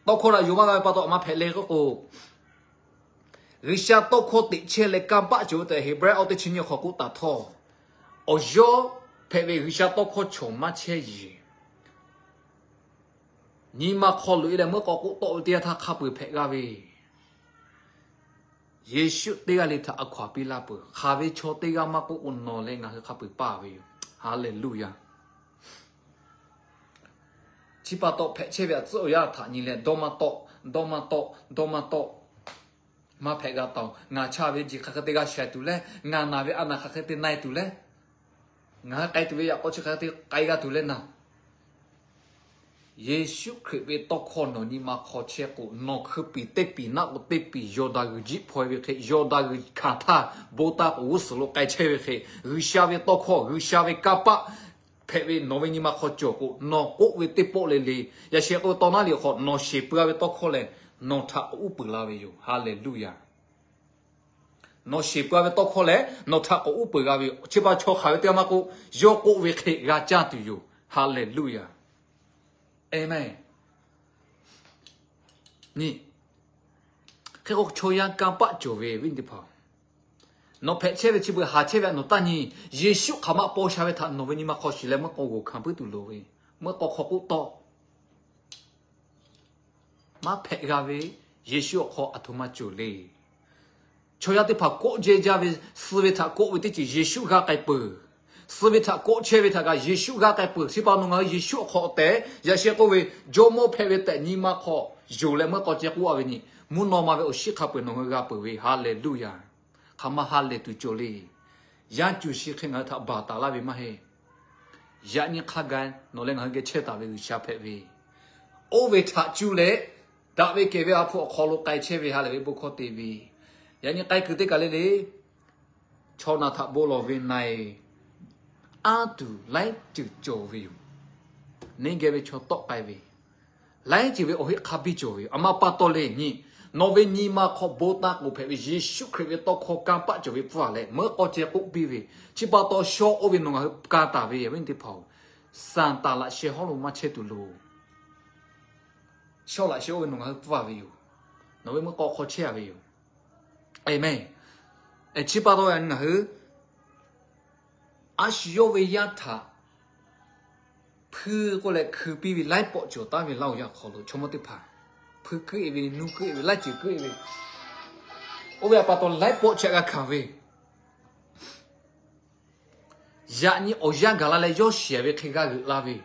Tawˇ hkawˇ htaꞈ yonˍ maˇ g'a ve pa taw a ma hpehꞈ le k'oˆ k'o, G'uiˬsha tawˇ hkawˇ teꞈ chehˇ leh kanˇ paˆ cawˬ ve tehꞈ Heˍbrehˇ awˬ teˇ chi nyiˇ hk'aw k'oˆ taˍ htawˇ, awˬ yawˇ hpehꞈ ve G'uiˬsha tawˇ hkawˇ chaw maˇ chehˇ yeˬ. Nyi ma hk'aw loꞈ-e leh meuˇ k'aw k'oˆ tawˆ ve teˇ yanˇ htaˇ hk'a peu-eˬ hpehꞈ g'a ve, Yeˍsuˆ teˇ g'aˇ le htaꞈ a hkaw-anˬ piˇ laˇ peuˬ. Hk'aˬ ve chaw teˇ g'aˇ maˇ k'oˆ k'o nawˬ leh ngaˬ hui hk'a peu-eˬ paˇ ve yoˬ. Haˍleˍluˆyaˬ. Chi pa taw hpehꞈ chehˇ ve a tcuhˉ awˬ yanˇ htaꞈ nyi leh dawˇ maˇ tawˆ, dawˇ maˇ tawˆ, dawˇ maˇ tawˆ. Maˇ hpehꞈ g'a taˍ-oˬ. Ngaˬ chaˇ ve jeˬ hk'aˬ hk'e te g'a shaiˍ tuˬ leh, ngaˬ naˬ ve a naˬ hk'aˬ hk'e te na-e tuˬ leh, ngaˬ hui k'ai tuˬ ve yaꞈ k'aw chi hk'aˬ hk'e te k'ai g'a tuˬ leh naˬ. Yeˍsuˆ Hkriꞈ ve tawˇ hkawˇ nawˬ nyi ma hk'aw chehˇ k'o, nawˬ hkui piˍ teˇ piˍ naˆ k'o teˇ piˍ Yawˇdanˍ g'uiˬ jiˆ hpaw-e ve hk'e, Yawˇdanˍ g'uiˬ hkanˍ htaˇ bon taˇ k'oˍ g'uˇ suhˍ lo k'ai chehˇ ve hk'e, G'uiˬsha ve tawˇ hkawˇ, G'uiˬsha ve kanˇ paˆ hpehꞈ ve nawˬ ve nyi ma hk'aw cawˬ k'o, nawˬ k'oˆ ve teˇ pawˆ le le, yaꞈ sheh k'o taw naˉ liꞈ hk'aw nawˬ sheˍ peuˬ-a ve tawˇ hkawˇ lehˬ, nawˬ htaꞈ k'awꞈ uˉ peunˍ la ve yoˬ. Haˍleˍluˆyaˬ. Nawˬ sheˍ peuˬ-a ve tawˇ hkawˇ lehˬ, nawˬ htaꞈ k'awꞈ uˉ peunˍ g'a ve yoˬ. Chi pa chaw hk'aˬ ve teˇ g'aˇ maˇ k'oˆ, yawˇ k'oˆ ve hk'e g'a caˇ tuˬ yoˬ. Haˍleˍluˆyaˬ. Aˍmenˍ. Nyi, hk'e k'o chaw yaˇ kanˇ paˆ cawˬ ve awˬ viˉ teˇ hpaˍ, nawˬ hpehꞈ chehˇ ve chi beuꞈ haˍ chehˇ ve a nawˬ taˇ nyi. Yeˍsuˆ hk'aˬ ma paw sha ve htaꞈ nawˬ ve nyi ma hk'aw shiˍ leh meuˇ k'aw g'awˬ hkanˍ puiˉ tuˬ loˍ ve, meuˇ k'aw hk'aw k'oˆ tawˆ maˇ hpehꞈ g'a ve, Yeˍsuˆ awˬ hk'aw aˬ htoꞈ ma cawˬ le. Chaw yaˇ teˇ hpaˍ kawˆ jehˇ jaˇ ve, suh ve htaꞈ kawˆ ve teˇ ceuˬ Yeˍsuˆ g'a k'ai peuˬ. Suh ve htaꞈ kawˆ chehˇ ve htaꞈ kaꞈ Yeˍsuˆ g'a k'ai peuˬ. Chi pa nawˬ ngaˬ hui Yeˍsuˆ awˬ hk'aw tehꞈ yaꞈ sheh k'oˆ ve, Jawˇmawˇ hpehꞈ ve tehꞈ nyi ma hk'aw yonˍ leh meuˇ k'aw ceh k'oˆ-a ve nyi, mvuhˇ naw ma ve awˬ shiˉ hk'a peu-eˬ nawˬ ngaˬ hui g'a peuˬ ve. Haˍleˍluˆyaˬ. Hk'aˬ ma ha lehˬ tuˬ cawˬ le. Yaˇ cuˬ shi hk'e ngaˬ hui htaꞈ baˬ taˍ laˇ ve maˇ heˆ. Yaꞈ nyi hk'a gaˬ nawˬ leh ngaˬ hui geh chehˇ taˍ ve G'uiˬsha hpehꞈ ve, oˇ ve htaꞈ cuˇ leh daꞈ ve kehˬ ve a hpu awˬ hk'aw lo k'ai chehˇ ve ha lehˬ ve bon hkawˇ te ve, yaꞈ nyi k'ai kuiˬ teˇ kaˬ le le, chaw naˬ htaꞈ bon lawˬ ve na-e, anˇ tuˬ laiˉ ceuˬ cawˬ ve yoˬ. Neˇ geh ve chaw tawˆ k'ai ve, laiˉ ceuˬ ve awˬ heˆ hk'a biˇ cawˬ ve yoˬ. A ma pa taw le nyi, nawˬ ve nyi ma hk'aw bon taˇ k'oˍ hpehꞈ ve Yeˍsuˆ Hkriꞈ ve tawˇ hkawˇ kanˇ paˆ cawˬ ve pfuhˇ-a leh meuˇ k'aw ceh k'oˆ piˇ ve, chi pa taw shaw oˇ ve nawˬ ngaˬ hui ka taˍ ve awˬ viˉ teˇ hpaˍ-oˬ, Saˍtanˍ laꞈ sheh hawˉ lo maˇ chehˇ tuˬ loˬ. Shaw laꞈ sheh oˇ ve nawˬ ngaˬ hui pfuhˇ-a ve yoˬ. Nawˬ ve meuˇ k'aw hk'aw chehˇ-a ve yoˬ. Aˍmenˍ. Chi pa taw ngaˬ hui a shu yawˇ ve yaˇ htaꞈ hpuiˇ k'oˆ leh hkui piˇ ve laiˉ pawˆ cawˬ taˉ ve laˇ-oˬ. Yaˇ hk'aw lo chaw mawˇ teˇ hpaˍ hpuiˇ kuiˉ-e ve, nuˇ kuiˉ-e ve, laiˉ ceuˬ kuiˉ-e ve, oˇ ve a pa taw laiˉ pawˆ chi g'a hkanˍ ve, yaꞈ nyi awˬ yanˇ gaˬ la leh yawˇ shiˍ ve hk'e g'a g'euꞈ la ve,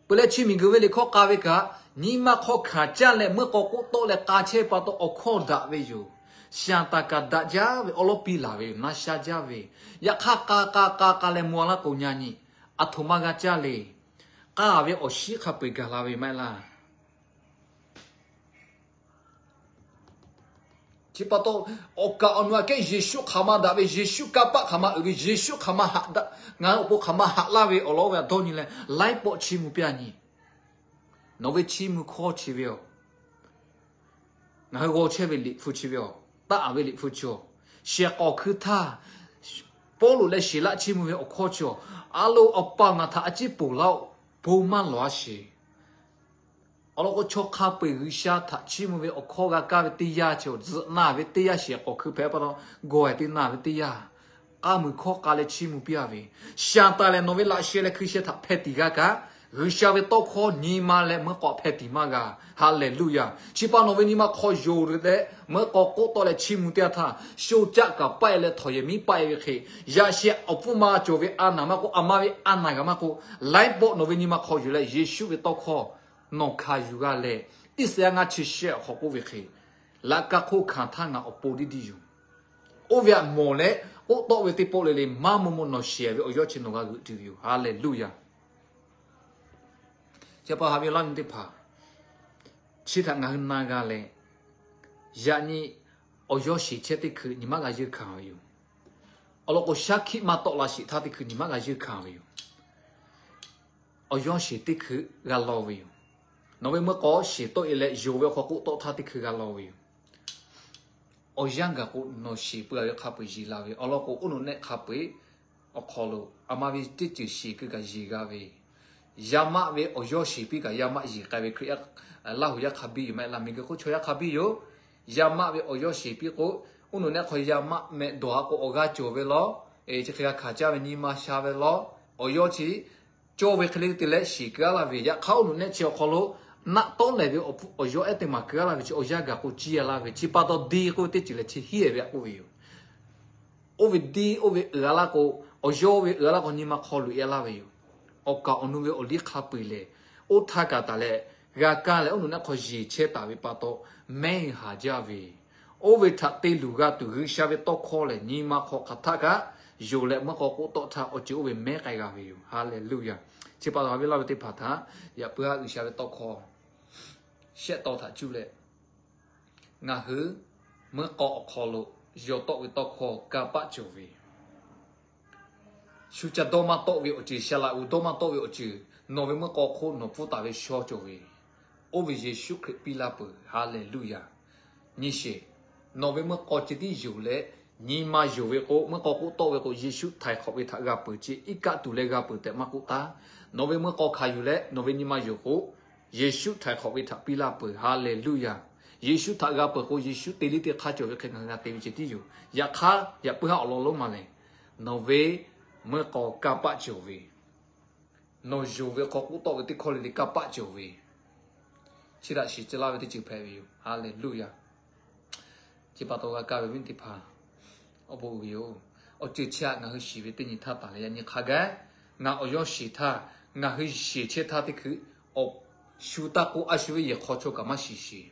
peuˬ leh chi miˬguiˬ ve liꞈ hkawˇ k'a ve kaꞈ, nyi ma hk'aw hkanˍ caˇ leh meuˇ k'aw k'oˆ tawˆ leh k'a chehˇ pa taw awˬ hkawˇ daꞈ ve yoˬ. Shaˍtanˍ kaꞈ daꞈ jaˇ ve awˉ lawˉ piˇ laˬ ve yoˬ. Na sha jaˇ ve, yaꞈ hk'aˇ k'a k'a k'a k'a leh maw laˇ k'o nyi nyi, aˬ htoꞈ ma g'a caˇ le. K'a ve awˬ shiˉ hk'a peu-eˬ gaˬ la ve maˇ heˆ laˇ. Chi pa taw, awˬ kaˍ awˬ nu aꞈ kehˉ Yeˍsuˆ hk'aˬ ma daꞈ ve, Yeˍsuˆ kanˇ paˆ hk'aˬ ma uiˍ ve, Yeˍsuˆ hk'aˬ ma haꞈ daꞈ, ngaˬ hui awˬ pon hk'aˬ ma haꞈ laˇ ve awˬ lawn oˇ ve a dawˇ nyi leh laiˉ pawˆ chiˇ mvuh piˇ-a nyi. Nawˬ ve chiˇ mvuh hkawˇ chi ve yoˬ. Ngaˬ hui g'aw chehˇ ve liꞈ hpu chi ve yoˬ. Taˆ-a ve liꞈ hpu chi-oˬ, shehˍ k'awꞈ hkui htaˇ, Pawˇluꞈ leh Siˍlaˆ chiˇ mvuh ve awˬ hkawˇ chi, a lo, Awˬ pa-oˬ, ngaˬ htaꞈ a ciˉ ponˬ laˇ-oˆ, bon maˇ lawˬ-a sheˍ. Awˬ lawn k'o, chaw hk'a peu-eˬ G'uiˬsha htaꞈ chiˇ mvuh ve awˬ hkawˇ g'a kaˇ ve teˇ yanˇ chi, zuhꞈ na ve teˇ yanˇ, shiˍ k'awꞈ hkui hpehꞈ pa taw, gawˬ-e teˇ na ve teˇ yanˇ, k'a muiˬ hkawˇ k'a leh chiˇ mvuh piˇ-a ve, Saˍtanˍ lehˬ nawˬ ve laꞈ sheh leh hkui sheh htaꞈ hpeh tiˍ g'a kaꞈ, G'uiˬsha ve tawˇ hkawˇ nyi ma leh meuˇ k'aw hpeh tiˍ maˇ g'a. Haˍleˍluˆyaˍ. Chi pa nawˬ ve nyi ma hk'aw yonˍ leh meuˇ k'aw k'oˆ tawˆ leh chiˇ mvuh teˇ yanˇ htaˇ, sho caˆ kaꞈ paˆ-e leh htawnˍ yehˬ miˉ paˆ-e ve hk'e, yaꞈ sheh awˬ pfuhˇ ma cawˬ ve a naˍ maˇ k'oˆ, a ma ve a naˍ g'a maˇ k'oˆ, laiˉ pawˆ nawˬ ve nyi ma hk'aw yonˍ leh Yeˍsuˆ ve tawˇ hkawˇ nawˬ hkanˍ yuˬ g'a leh, Iˉsaˍyaˆ ngaˇ chi shehˆ awˬ hk'aw k'oˆ ve hk'e, laꞈ ka hk'oˆ hkanˍ htaˇ ngaˬ awˬ pon tiˇ tiˇ yoˬ. Oˇ ve htaꞈ mawˬ leh k'oˆ tawˆ ve teˇ pawˆ le le maˇ maw maw nawˬ shiˍ ve awˬ yawˇ chi nawˬ g'a g'euꞈ tuˬ ve yoˬ. Haˍleˍluˆyaˍ. Chi pa haꞈ ve laˇ nyi teˇ hpaˍ, chi htaꞈ ngaˬ hui na g'a leh, yaꞈ nyi awˬ yawˇ shiˍ chehˇ teˇ hkui nyi ma g'a yeunˇ hkanˍ ve yoˬ. Awˬ lawn k'o, shaˉ hkiˆ maˇ tawˆ la sheˍ htaˇ teˇ hkui nyi ma g'a yeunˇ hkanˍ ve yoˬ. Awˬ yawˇ shiˍ teˇ hkui g'a law ve yoˬ. Nawˬ ve meuˇ k'aw shiˍ tawˆ-e leh yonˍ ve awˬ hk'aw k'oˆ tawˆ htaˇ teˇ hkui g'a law ve yoˬ. Awˬ yanˇ gaˬ k'o, nawˬ shiˍ peuˬ-a ve hk'a peu-eˬ yeˬ la ve awˬ lawn k'o, oˇ nawˬ nehˆ hk'a peu-eˬ awˬ hk'aw lo a ma ve teˇ ceuˬ shiˍ keu kaꞈ yeˬ g'a ve, yaˇ maˆ ve awˬ yawˇ shiˍ piˇ kaꞈ yaˇ maˆ yeˬ k'ai ve Hkriꞈ yaˇ, Laˇ huˍ yaˇ hk'a biˇ yoˬ, maˇ heˆ laˇ, miˬguiˬ hk'oˆ chaw yaˇ hk'a biˇ yoˬ. Yaˇ maˆ ve awˬ yawˇ shiˍ piˇ k'o, oˇ nawˬ nehˆ hk'aw yaˇ maˆ meh dawˬ-a k'o, awˬ g'aˇ cawˬ ve lawˬ. Chi hk'e g'a hkanˍ caˇ ve nyi ma sha ve lawˬ. Awˬ yawˇ chi cawˇ ve hk'e le te leh shiˍ keu-a laˇ ve, yaꞈ hk'aˇ oˇ nawˬ nehˆ chi awˬ hk'aw lo naˆ tawˉ lehˬ ve awˬ yawˇ ehˉ teˇ maˬ keu-a laˇ ve chi awˬ yanˇ gaˬ k'o ciˇ-a laˇ ve, chi pa taw diˇ k'oˆ ve teˇ ceuˬ lehˬ chi hiˉ-e ve aꞈ k'oˆ ve yoˬ. Oˇ ve diˇ oˇ ve uiˍ-a laˇ k'o, awˬ yawˇ ve uiˍ-a laˇ k'o nyi ma hk'aw loꞈ-e laˇ ve yoˬ. Awˬ kaˍ awˬ nu ve awˬ liˇ hk'a peu-eˬ lehˬ, oˇ htaˇ kaꞈ taˍ leh g'a kaˇ leh oˇ nawˬ nehˆ hk'aw yeˬ chehˇ taˍ ve pa taw, mehˆ haˍ jaˇ ve, oˇ ve htaꞈ te luˬ g'a tuˬ G'uiˬsha ve tawˇ hkawˇ lehˬ nyi ma hk'aw hk'aˬ htaˆ kaꞈ yonˍ leh meuˇ k'aw k'oˆ tawˆ htaˇ awˬ ceuˬ oˇ ve mehˉ k'ai g'a ve yoˬ. Haˍleˍluˆyaˍ. Chi pa taw haꞈ ve laˇ ve teˇ hpaˍ htaꞈ yaꞈ puiˉ haˉ G'uiˬsha ve tawˇ hkawˇ shehˆ taw htaꞈ cuˇ leh, ngaˬ hui meuˇ k'aw awˬ hk'aw lo yaw tawˆ ve tawˇ hkawˇ kanˇ paˆ cawˬ ve, shu ca dawˇ maˇ tawˆ ve awˬ ceuˬ, sha laꞈ uˍ dawˇ maˇ tawˆ ve awˬ ceuˬ, nawˬ ve meuˇ k'aw hk'oˆ nawˬ pfuhˇ taˍ ve shaw cawˬ ve, oˇ ve Yeˍsuˆ Hkriꞈ piˇ laˇ peuˬ. Haˍleˍluˆyaˍ. Nyi sheˍ. Nawˬ ve meuˇ k'aw ceh tiˉ yonˍ leh nyi ma yonˍ ve k'o, meuˇ k'aw k'oˆ tawˆ ve k'o, Yeˍsuˆ htaiˍ hk'awꞈ ve htaꞈ g'a peuˬ ce, iˉ kaˆ tuˬ leh g'a peuˬ tehꞈ maˇ k'oˆ taˉ. Nawˬ ve meuˇ k'aw hkanˍ yuˬ leh nawˬ ve nyi ma yonˍ k'o, Yeˍsuˆ htaiˍ hk'awꞈ ve htaꞈ piˇ laˇ peuˬ. Haˍleˍluˆyaˍ. Yeˍsuˆ htaꞈ g'a peuˬ k'o, Yeˍsuˆ te liˇ teˇ hk'aˇ cawˬ ve hk'e ngaˬ hui g'a te ve ceh tiˉ yoˬ. Yaꞈ hk'aˇ yaꞈ puiˉ haˉ awˬ lawn lonˉ ma lehˬ, nawˬ ve meuˇ k'aw kanˇ paˆ cawˬ ve, nawˬ yonˍ ve hk'aw k'oˆ tawˆ ve teˇ hkawˇ le le kanˇ paˆ cawˬ ve, chi htaꞈ shiˍ tcuh laˇ ve teˇ ceuˬ hpehꞈ ve yoˬ. Haˍleˍluˆyaˍ. Chi pa taw g'a kaˇ ve viˉ teˇ hpaˍ, awˬ bon uiˍ ve yoˬ. Awˬ ceuˬ chi htaꞈ ngaˬ hui shiˍ ve teˇ nyi htaˇ taˍ leh yaꞈ nyi hk'a gaˬ, ngaˬ awˬ yawˇ shiˍ htaˇ, ngaˬ hui shiˍ chehˇ htaˇ teˇ hkui awˬ shu taˇ k'oˆ, a shu ve yehˬ hk'aw chaw kaꞈ maˇ shiˍ shiˍ.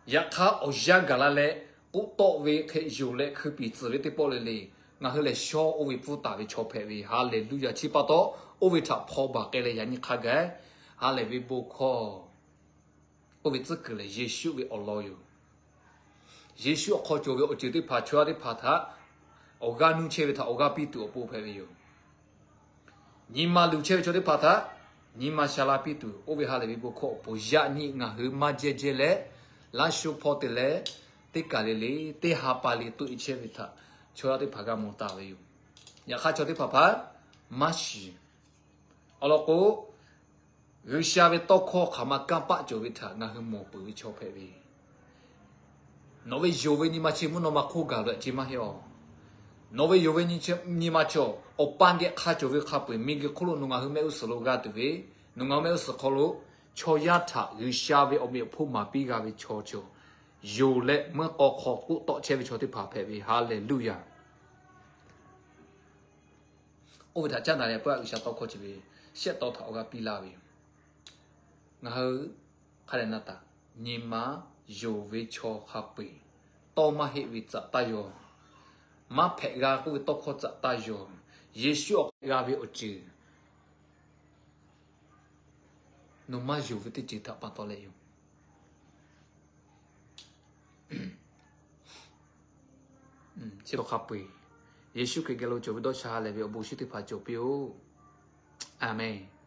Yaꞈ hk'aˇ awˬ yanˇ gaˬ la leh k'oˆ tawˆ ve hk'e yonˍ leh hkui piˍ tcuhˍ ve teˇ pawˆ le le, ngaˬ hui lehˬ shaw oˇ ve pfuhˇ taˍ ve chaw hpehꞈ ve. Haˍleˍluˆyaˍ. Chi pa taw oˇ ve htaꞈ hpaw baˬ k'ai leh yaꞈ nyi hk'a gaˬ, ha lehˬ ve bon hkawˇ, oˇ ve tcuhˉ kuiˬ lehˬ Yeˍsuˆ ve awˬ lawn yoˬ. Yeˍsuˆ awˬ hk'aw cawˬ ve awˬ ceuˬ teˇ hpaˍ chaw yaˇ teˇ hpaˍ htaꞈ awˬ g'aˇ nuˇ chehˇ ve htaꞈ awˬ g'aˇ piˇ tuˬ awˬ pon hpehꞈ ve yoˬ. Nyi ma luˬ chehˇ ve chaw teˇ hpaˍ htaꞈ nyi ma sha la piˇ tuˬ, oˇ ve ha lehˬ ve bon hkawˇ awˬ pon yaꞈ nyi ngaˬ hui maˇ jehˇ jehˇ leh, laˇ sho hpawˇ te leh, teˇ kaˬ le le, teˇ ha pa le toˆ-e chehˇ ve htaꞈ chaw yaˇ teˇ hpaˍ g'a mawˬ taˍ ve yoˬ. Yaꞈ hk'aˇ chaw teˇ hpaˍ hpaˍ maˇ shiˍ. Awˬ lawn k'o, G'uiˬsha ve tawˇ hkawˇ hk'aˬ ma kanˇ paˆ cawˬ ve htaꞈ ngaˬ hui mawˬ peuˬ ve chaw hpehꞈ ve. Nawˬ ve yonˍ ve nyi ma chi mvuhˇ naw ma hk'oˆ gaˬ lo-e ce maˇ heˆ awˬ. Nawˬ ve yonˍ ve nyi ma cawˬ awˬ pa geh hk'a cawˬ ve hk'a peu-eˬ miˬguiˬ hk'oˆ lo nawˬ ngaˬ hui mehˆ g'uˇ suhˍ lo g'a tuˬ ve, nawˬ ngaˬ hui mehˆ g'uˇ suhˍ hk'aw lo chaw yaˇ htaꞈ G'uiˬsha ve awˬ meꞈ awˬ hponˇ maˍ piˇ g'a ve chaw cawˬ, yonˍ leh meuˇ k'aw hk'aw k'oˆ tawˆ chehˇ ve chaw teˇ hpaˍ hpehꞈ ve. Haˍleˍluˆyaˍ. Oˇ ve htaꞈ caˉ daꞈ leh peuˬ-a, G'uiˬsha tawˇ hkawˇ chi ve shehˆ tawˇ htaꞈ awˬ g'aˇ piˇ laˇ ve yoˬ. Ngaˬ hui hk'a dehꞈ na taˍ, nyi ma yonˍ ve chaw hk'a peu-eˬ tawˇ maˇ heˆ ve tcuhꞈ taˇ yaw. Maˇ hpehꞈ g'a k'oˆ ve tawˇ hkawˇ tcuhꞈ taˇ yaw. Yeˍsuˆ awˬ hk'e g'a ve awˬ ceuˬ nawˬ maˇ yonˍ ve teˇ ceuˬ htaꞈ pa taw leh yoˬ. Chi hk'a peu-eˬ Yeˍsuˆ Hkriꞈ geh lo cawˬ ve dawˇ sha lehˬ ve awˬ bon shinˉ teˇ hpaˍ cawˬ piˇ-oˆ. Aˍmenˍ.